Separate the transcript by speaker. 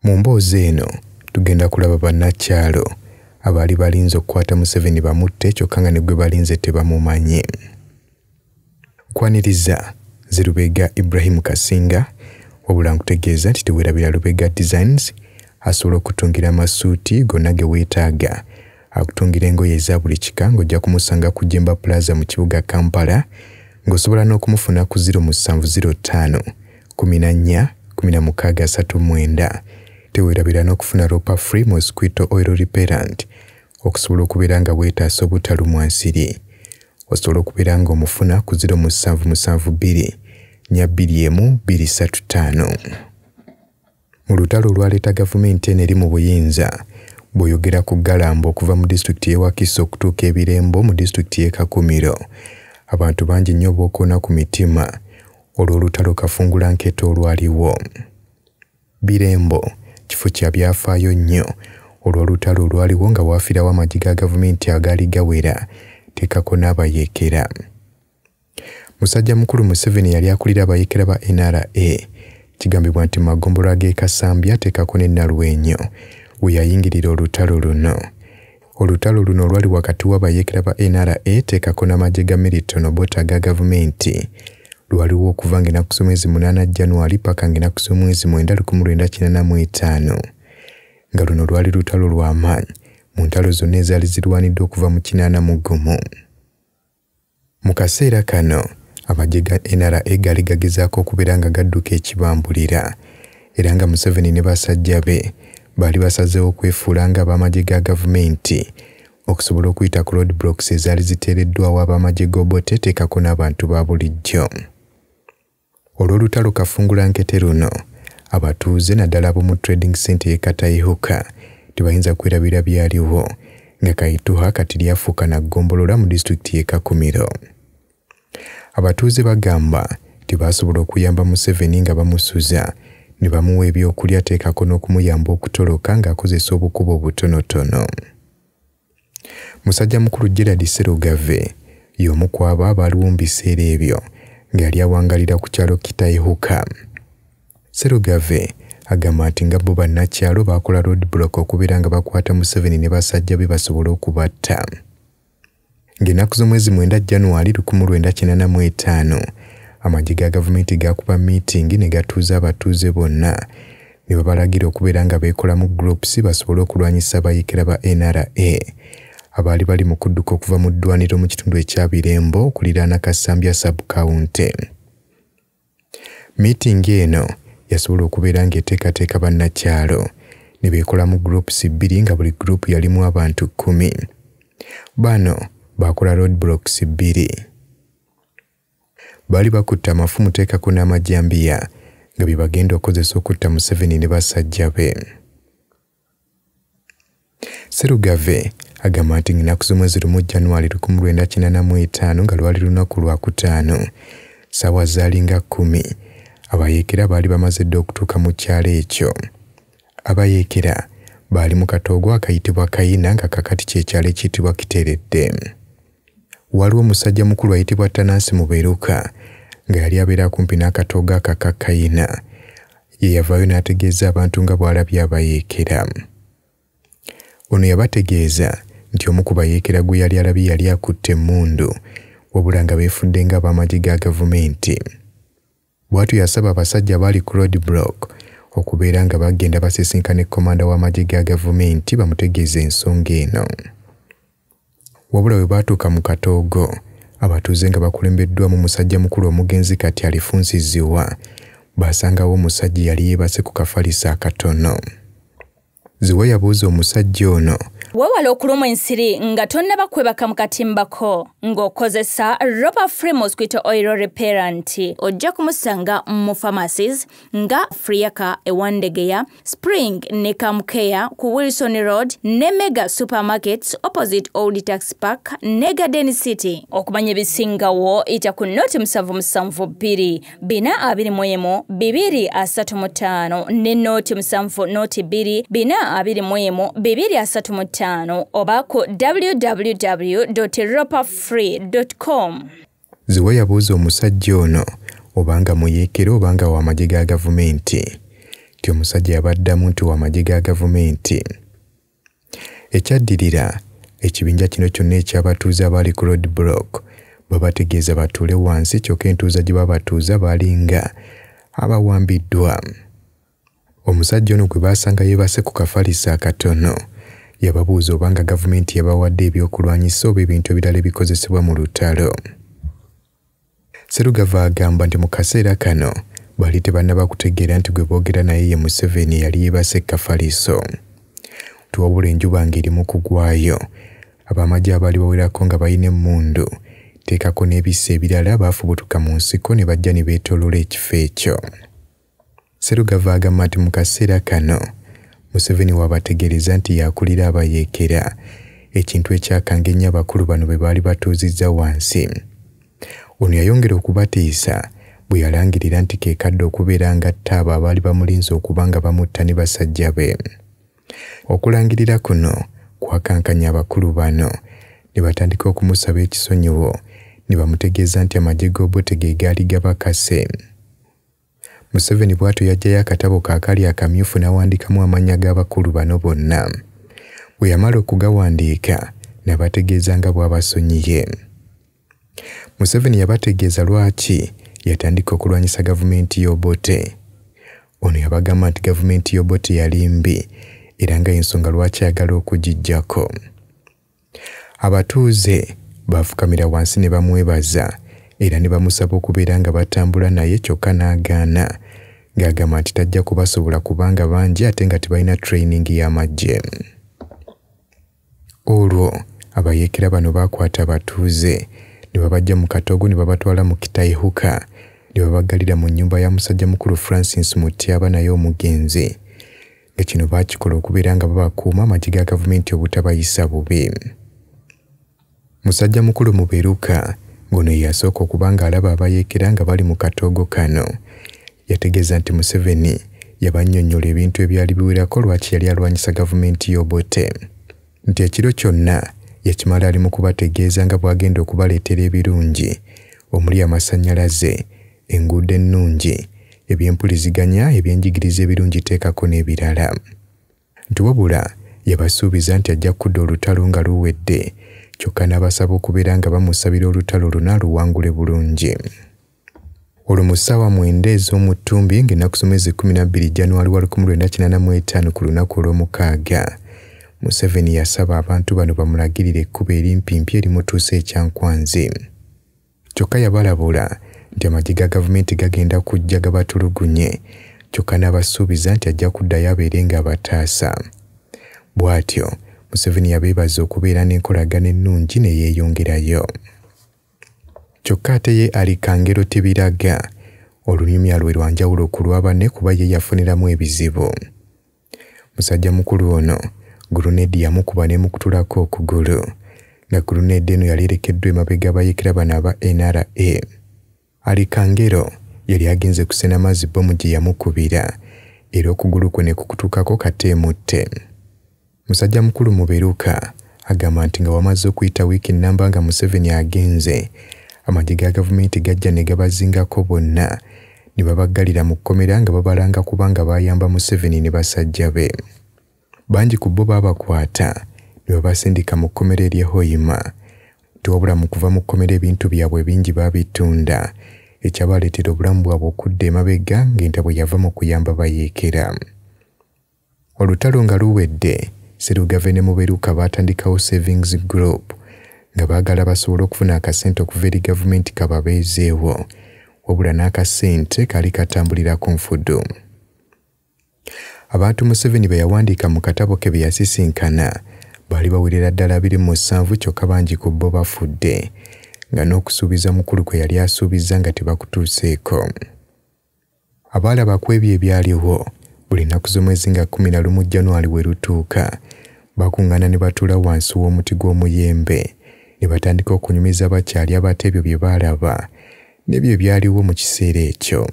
Speaker 1: Mu mboozi eno tugenda kulaba bannakyalo abaali balinze okukwata Museveni bamutte kyokka nga ne gwe balinze tebamumanyi. Kwaniriza nze Lubega Ibrahim Kasinga, wabula nkutegeeza nti teweerabira Lubega Designs asobola okutungira amasuuti gonna ge weetaaga, akutungira engoye eza buli kika ng'ojja kumusanga ku Jemba Plaza mu kibuga Kampala, ng'osobola n'okumufuna ku 0705 14 16 39. Teweerabira n'okufuna Ropa Free Mosquito Oil Repellent okusobola okubeera nga weetaasa obutalumwa nsiri. Osobola okubeera ng'omufuna ku 0772 421 235. Mu lutalo olwaleeta gavumenti eno eri mu buyinza, bw'oyogera ku Galambo okuva mu disitulikiti y'e Wakiso okutuuka e Birembo mu disitulikiti y'e Kakumiro, abantu bangi nnyo bookoona ku mitima olw'olutalo kafungulanketo olwaliwo. Birembo kifo kya byafaayo nnyo olw'olutalo olwaliwo nga waafiirawo amagye ga gavumenti agaali gawera teekako n'abayeekera. Musajja mukulu Museveni yali akulira abayeekera ba NRA. Kigambibwa nti mu magombolola g'e Kasambya teekako ne Nalwenyo we yayingirira olutalo luno. Olutalo luno olwali wakati w'abayeekera ba NRA teekako n'amagye ga Milton Obote aga gavumenti lwaliwo okuva ng'ennaku z'omwezi 8 January paka ng'ennaku z'omwezi 9 1985, nga luno lwali lutalo lw'amaanyi mu ntalo zonna ezaali zirwaniddwa okuva mu 81. Mu kaseera kano amagye ga NRA gaali gagezaako okubeera nga gadduka ekibambulira, era nga Museveni ne basajja be baali basazeewo okwefuula nga ab'amagye ga gavumenti okusobola okuyita ku roadblocks ezaali ziteereddwawo ab'amagye g'Obote teekako n'abantu ba bulijjo. Olw'olutalo kafungulankete luno, abatuuze naddala ab'omu Trading Center y'e Kataihuka tebayinza kwerabira byaliwo nga Kaituha kati lyafuuka na ggombolola mu disitulikiti y'e Kakumiro. Abatuuze bagamba tebaasobola okuyamba Museveni nga bamusuza ne bamuwa ebyokulya teekako n'okumuyamba okutoloka ng'akozesa obukubo obutonotono. Musajja mukulu Gerald Serugave y'omu ku abo abaaliwo mu biseera ebyo nga yali awangalira ku kyalo Kitaihuka. Serugave agamba nti nga bo bannakyalo baakola roadblock okubeera nga bakwata Museveni ne basajja be basobole okubatta. Ng'ennaku z'omwezi 9 January 1985, amagye ga gavumenti gaakuba miitingi ne gatuuza abatuuze bonna ne babalagira okubeera nga beekolamu groups basobole okulwanyisa abayeekera ba NRA abaali bali mu kudduka okuva mu ddwaniro mu kitundu ekya Birembo okuliraana Kasambya sub-county. Miitingi eno yasobola okubeera ng'eteekateeka bannakyalo ne beekolamu groups 2 nga buli group yalimu abantu 10. Bano baakola roadblocks 2. Baali bakutte amafumu teekako n'amajambiya nga bye bagenda okukozesa okutta Museveni ne basajja be. Serugave agamba nti ng'ennaku z'omwezi 1 January 1985 nga lwali lunaku lwakutaano, ssaawa zaalinga 10, abayeekera baali bamaze dda okutuuka mu kyalo ekyo. Abayeekera baali mu katoogo akayitibwa Kayina nga kakati ky'ekyalo ekiyitibwa Kiteredde. Waliwo omusajja mukulu ayitibwa Tanansi Muberuka nga yali abeera kumpi n'akatoogo ako aka Kayina. Ye yavaayo n'ategeeza abantu nga bw'alabye abayeekera. Ono yabategeeza nti omu ku bayeekera gwe yali alabye yali akutte emmundu, wabula nga beefudde ng'ab'amagye ga gavumenti. Bw'atyo yasaba abasajja abaali ku roadblock okubeera nga bagenda basisinkane komanda w'amagye ga gavumenti bamutegeeze ensonga eno. Wabula bwe baatuuka mu katoogo, abatuuze nga bakulembeddwamu musajja mukulu omugenzi kati Alifunsi Ziwa, baasangawo omusajja yali yeebase ku kafaliso akatono. Ziwa yabuuza omusajja ono,
Speaker 2: Weewale okulumwa ensiri nga tonnaba kwebaka mu katimbako ng'okozesa Ropa Free Mosquito Oil Repellent. Ojja kumusanga mu pharmacies nga Friaka e Wandegeya, Spring ne Kamkeya ku Wilson Road ne Mega Supermarkets opposite Old Tax Park ne Garden City. Okumanya ebisingawo ita ku 077 421 235 ne 070 421 235 oba ku www.ropafree.com.
Speaker 1: Ziwa yabuuza omusajja ono obanga muyeekera obanga w'amagye ga gavumenti. Nti omusajja yabaddamu nti w'amagye ga gavumenti. Ekyaddirira, ekibinja kino kyonna eky'abatuuze abaali ku road block babategeeza batuule wansi, kyokka entuuza gye babatuuza balinga abawambiddwa. Omusajja ono gwe baasanga yeebase ku kafaliso akatono yababuuza obanga gavumenti yabawadde ebyokulwanyisa oba ebintu ebirala ebikozesebwa mu lutalo. Sserugava agamba nti mu kaseera kano baali tebannaba kutegeera nti gwe boogera naye ye Museveni eyali yeebase kafaliso. Wabula enjuba ng'eri mu kugwayo, abamagye abaali bawerako nga balina emmundu teekako n'ebisa ebirala baafubutuka mu nsiko ne bajja ne beetooloola ekifo ekyo. Sserugava agamba nti mu kaseera kano Museveni wabategeereza nti yakulira abayeekera, ekintu ekyakanga ennyo abakulu bano be baali batuuzizza wansi. Ono yayongera okubatiisa bwe yalangirira nti ke kadde okubeera ng'atta abo abaali bamulinze okuba nga bamutta ne basajja be. Okulangirira kuno kwakankanya abakulu bano ne batandika okumusaba ekisonyiwo ne bamutegeeza nti amagye g'Obote ge gaali gabakase. Museveni bw'atyo yaggyayo akatabo ke akali akamyufu n'awandiikamu amannya g'abakulu bano bonna. Bwe yamala okugawandiika n'abategeeza nga bw'abasonyiye. Museveni yabategeeza lwaki yatandika okulwanyisa gavumenti y'Obote. Ono yabagamba nti gavumenti y'Obote yali mbi era nga ensonga lwaki ayagala okugiggyako. Abatuuze baafukamira wansi ne bamwebaza era ne bamusaba okubeera nga batambula naye, kyokka n'agaana ng'agamba nti tajja kubasobola kubanga bangi ate nga tebalina training y'amagye. Olwo abayeekera bano baakwata abatuuze ne babajja mu katogo ne babatwala mu Kitaihuka ne babaggalira mu nnyumba ya musajja mukulu Francis Mutyaba naye omugenzi, nga kino baakikola okubeera nga babakuuma amagye ga gavumenti obutabayisa bubi. Musajja mukulu Muberuka ng'ono ye yasooka okuba ng'alaba abayeekera nga bali mu katogo kano, yategeeza nti Museveni yabannyonnyola ebintu ebyali biwerako lwaki yali alwanyisa gavumenti y'Obote. Nti ekiro kyonna yakimala ali mu kubategeeza nga bw'agenda okubaleetera ebirungi omuli amasannyalaze, enguudo ennungi, ebyempuliziganya, ebyenjigiriza ebirungi teekako n'ebirala. Nti wabula yabasuubiza nti ajja kudda olutalo nga luwedde, kyokka n'abasaba okubeera nga bamusabira olutalo lunaaluwangule bulungi. Olwo mu ssaawa 9 ez'omu ttumbi ng'ennaku z'omwezi 12 January wa 1985 ku lunaku olw'omukaaga, Museveni yasaba abantu bano bamulagirire ekkubo erimpimpi erimutuusa e Kyankwanzi. Kyokka yabalabula nti amagye ga gavumenti gagenda kujja gabatulugunye, kyokka n'abasuubiza nti ajja kuddayo abeere ng'abataasa. Bw'atyo Museveni yabeebaza okubeera n'enkolagana ennungi ne yeeyongerayo. Kyokka ate ye Ali Kangero Tebiraga olunyumya lwe lwa njawulo ku lwa banne kuba ye yafuniramu ebizibu. Musajja mukulu ono gulunedi yamukuba n'emukutulako okugulu, nga gulunedi eno yali erekeddwa emabega abayeekera bano aba NRA. Ali Kangero yali agenze kusena mazzi bbomu gye yamukubira era okugulu kwe ne kukutukako kate emutte. Musajja mukulu Muberuka agamba nti nga wamaze okuyita wiiki nnamba nga Museveni agenze, amagye ga gavumenti gajja ne gabazingako bonna ne babaggalira mu kkomera nga babalanga kubanga baayamba Museveni ne basajja be. Bangi ku bo baabakwata ne babasindika mu kkomera ery'e Hoima. Wabula mu kuva mu kkomera ebintu byabwe bingi baabitunda, ekyabaleetera obulamu bwabwe okudda emabega ng'entabwe yava mu kuyamba bayeekera. Olutalo nga luwedde, Sserugave ne Muberuka baatandikawo Savings Group nga baagala basobole okufuna akasente okuva eri gavumenti kababeezeewo, wabula n'akasente kaali katambulira ku nfudu. Abantu Museveni be yawandiika mu katabo ke be yasisinkana baali bawerera ddala 27, kyokka bangi ku bo bafudde, nga n'okusuubiza mukulu kwe yali asuubizza nga tebakutuuseeko. Abaalaba ku ebyo ebyaliwo buli nnaku z'omwezi nga 11 January we lutuuka, bakuŋŋaana ne batuula wansi w'omuti gw'omuyembe ne batandika okunyumiza bakyali abato ebyo bye baalaba n'ebyo ebyaliwo mu kiseera ekyo.